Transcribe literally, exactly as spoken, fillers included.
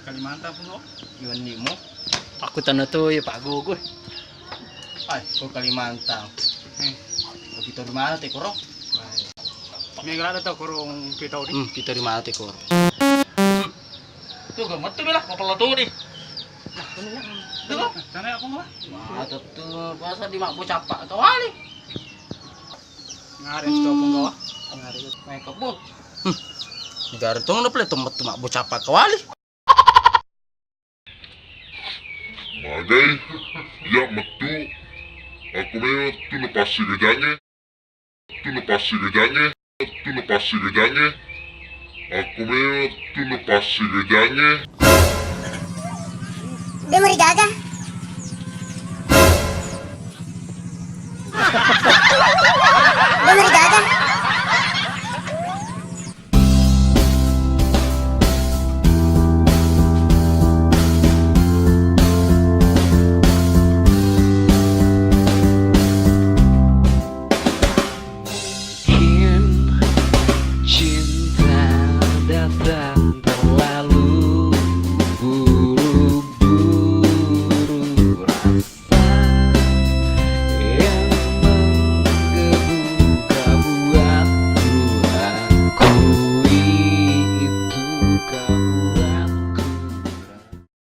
Kalimantan pun kok. Iwan limo. Aku tanda tu ya Pak Gogo. Ai, ko Kalimantan. Eh. Ko kita di mana te koro? Mega ada tau koro kita di. Hmm, kita di mana te koro? Tu ga metu bela, apa lo tu di? Nah, ini ya. Tu kok. Sana aku mah. Wah, tettu pasal di mak bocah pak kawali. Ngare sto pun kawah. Ngare naik kebun. Hmm. Negara tu mana boleh tempat tu mak bocah pak kawali. Magai, iya metu, akko mewa tu napassi gajangnge, tu napassi gajangnge, tu napassi gajangnge, akko mewa tu napassi gajangnge. Dia merigaga. Dia merigaga.